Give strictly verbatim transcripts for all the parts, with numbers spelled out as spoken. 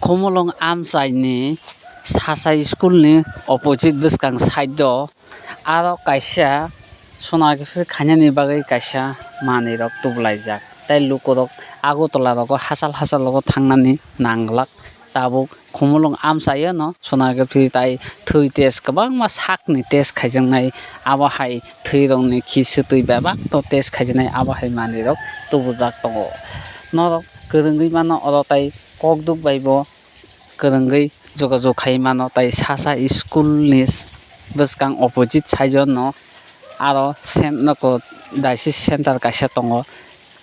Khumulwng amchaini Sasa school ni opposite bwskang side o aro kaisa sonography khainani bagwi kaisa manwi rok tubulaijak. Tei lukurok Agartala rogo hachal hachal rogo thangnani nanglak. Tabuk Khumulwng amchaio no sonography tai thwi test kwbangma sakni test khaijaknai, abo hai thwi rokni khi swtwi bebak no test khaijaknai, abo hai manwi rok tubujak tongo. Norok kwrwngwi mano oro tai kokduk bai bo kwrwngwi jogajog khai mano, tai Sasa school ni bwskang opposite side o no aro sen-, noko dialysis center kaisa tongo,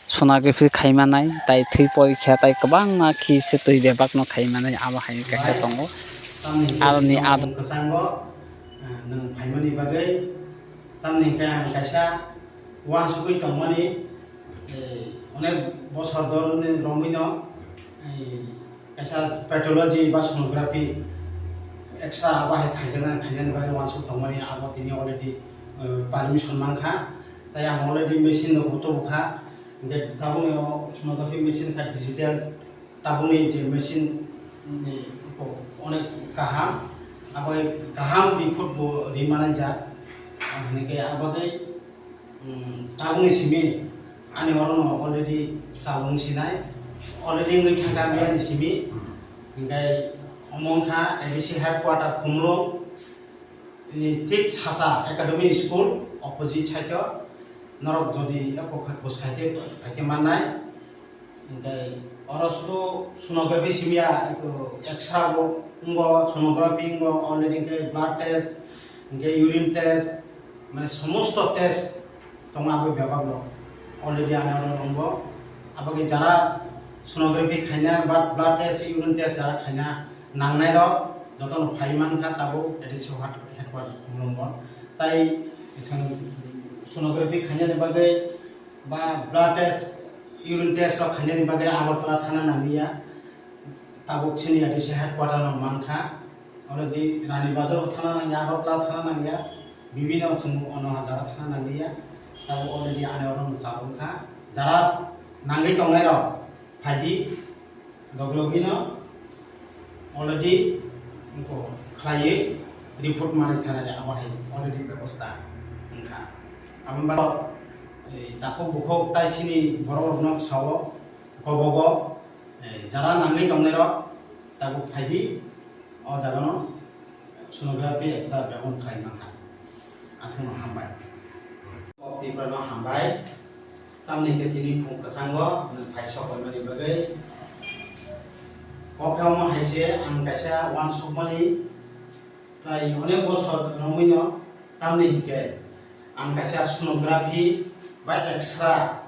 sonography khai manai, tai thwi porikha, tai kwbangma khi se twi bebak no khai manai, abo hai kaisa tongo. Aroni ado- Kwchango, eh, nwng phaimani bagwi, tamni hwnkhe ang kaisa uansugwi tongmani, eh, onek bosor dorni romwino, eh, kaisa pathology ba sonography extra abo hai khaijaknai, khainani bagwi uansuk tongmani abo tini already, eh, permission mankha. Tai ang already machine rok bo tubukha. Hingke tabukni o sonography machine kha digital, tabukni je machine ni onek kaham, abo kaham report bo ri manai jak. Hingke abo tei Hmm, tabukni simi ani orono already chalung sinai, already wngwi thangkha biyani simi. Hingke omo wngkha A D C headquarter Khumulwng ni thik Sasa Academy School opposite side o. Norok jodi eko khe khus khai khe, khai khe mannai. Hingke oro sudu sonography simiya, eko X-ray bo wngo, sonography wngo, already hingke blood test, hingke urine test, mane somosto test tongo abo bebak rok. Already ani oro wngo. Abo khe jara sonography khaina ba blood test, urine test jara khaina nangnai rok jotono phai mankha tabuk A D C headquarter Khumulwngo. Tai chwng sonography khainani bagwi ba blood test, urine test rok khainani bagwi Agartala thana nangliya. Tabuk chini A D C headquarter no mankha. Already Rani Bazar bo thana nangya, Agartala thana nangya, bibino chwng ono jaga thana nangliya. Tabuk already ani oro no chalung kha. Jara nangwi tongnai rok phaidi. Log logino already wngkha khlaiwi report manwi thanai abo hai already bebosta wngkha. Abo ba, eh, takhuk bukhuk tai chini borok rokno sao kobogo, eh, jara nangwi tongnai rok tabuk phaidi o jagano. Sonography extra bebak khlai mankha. Aswkno hambai. O Tiprano hambai. Tamni khe tini phung kwchango nwng phai sok koimani bagwi. O khe omo hai se ang kaisa uansukmani prai onek bosor romwino, tamni hinkhe ang kaisa sonography ba extra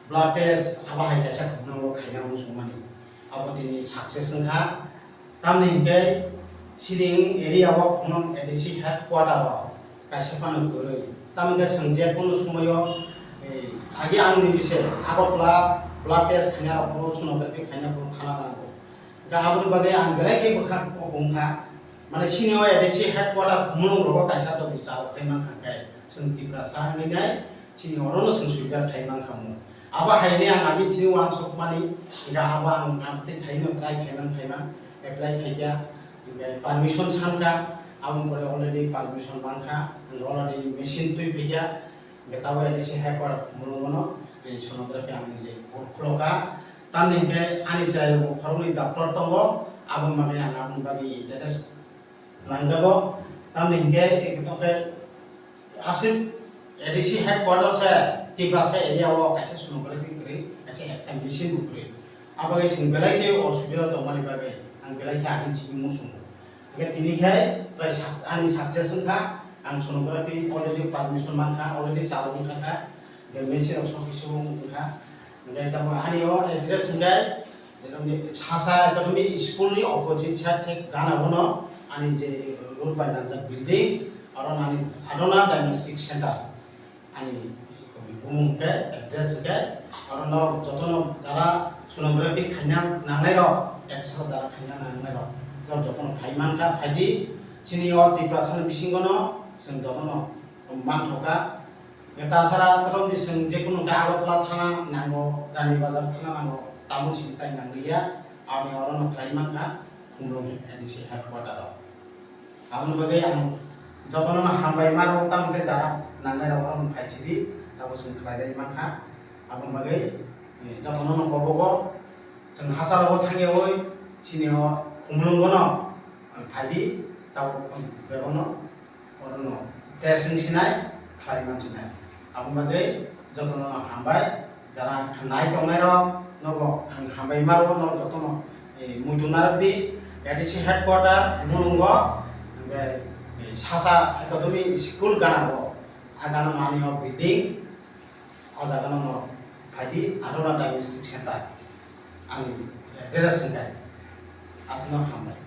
blood test abo hai kaisa khuknango khaina muchungmani. Abo tini success wngkha. Tamni hinkhe chini area o phunuk A D C headquarter o kaisa phano kwrwi. Tamni hinkhe chwng je kunu somoyo, eh, agi ang niji se Agartala blood test khaina rok phuru, sonography khaina phuru thana nango. Hinkhe aboni bagwi ang belai khe bwkha wngkha. Mane chini o A D C headquarter Khumulwng rogo kaisa jodi chalo khai mankha khe chwng Tiprasa wngwi nai chini orono chwng swigar khai mankha mo. Abo haini ang agi chini uansukmani, hinkhe abo ang amtwi khaino try khaiman khaiman apply khaikha, hinkhe permission sankha, aboni pore already permission mankha, already machine twi phaikha. Hinkhe tabuk A D C headquarter Khumulwngono, eh, sonography ang nije khulokha. Tamni hinkhe ani chwrairokbo khoroknwi doctor tongo, aboni bagwi ang aboni bagwi interest nangjago. Tamni hinkhe, hinkhe aswk A D C headquarter se Tiprasa area o kaisa sonography kwrwi, kaisa examination bo kwrwi. Aboni bagwi chwng belai khe osubida tongmani bagwi ang belai khe ani chini muchungo. Hingke tini khe tei sak-, ani success wngkha, ang sonography already permission mankha, already chalo wngkha kha, hingke machine rok sob kisu wngkha. Hingke tamo ani o address hingke, Sasa Academy School ni opposite side thik gana bono ani je road bai nangjak building, aro ani Adona Diagnostic Center. Ani bumung khe address khe oro norok jotono jara sonography khaina nangnai rok, X-ray jara khaina nangnai rok, jor jotono phai mankha, phaidi chini o Tiprasa ni bisingo no chwng jotono manthoka. Tasara oro bising jekunu khe Agartala thana nango, Rani Bazar thana nango, tamo simi tai nangliya, ani oro no khlai mankha. Khumlwng A D C headquarter o. Aboni bagwi ang jotono no hambai mano, tamo khe jara nangnai rok oro phai sidi, tabo chwng khlai dai mankha. Aboni bagwi, eh, jotono no kobogo chwng hachalogo thangyawi chini o Khumlwngo no phaidi, tabo bebono orono test wng sinai, khlai man sinai. Aboni bagwi jotono no hambai, jara khnai tongnai rok nogo ang hambai mano, norok jotono, eh, muitu narwk di, A D C headquarter Mulungo, hingke, eh, Sasa Academy School gana o, a gana mani o building, o jaga no norok phaidi, Arora Diagnostic Center, ani, eh, address hingkai, aswkno hambai.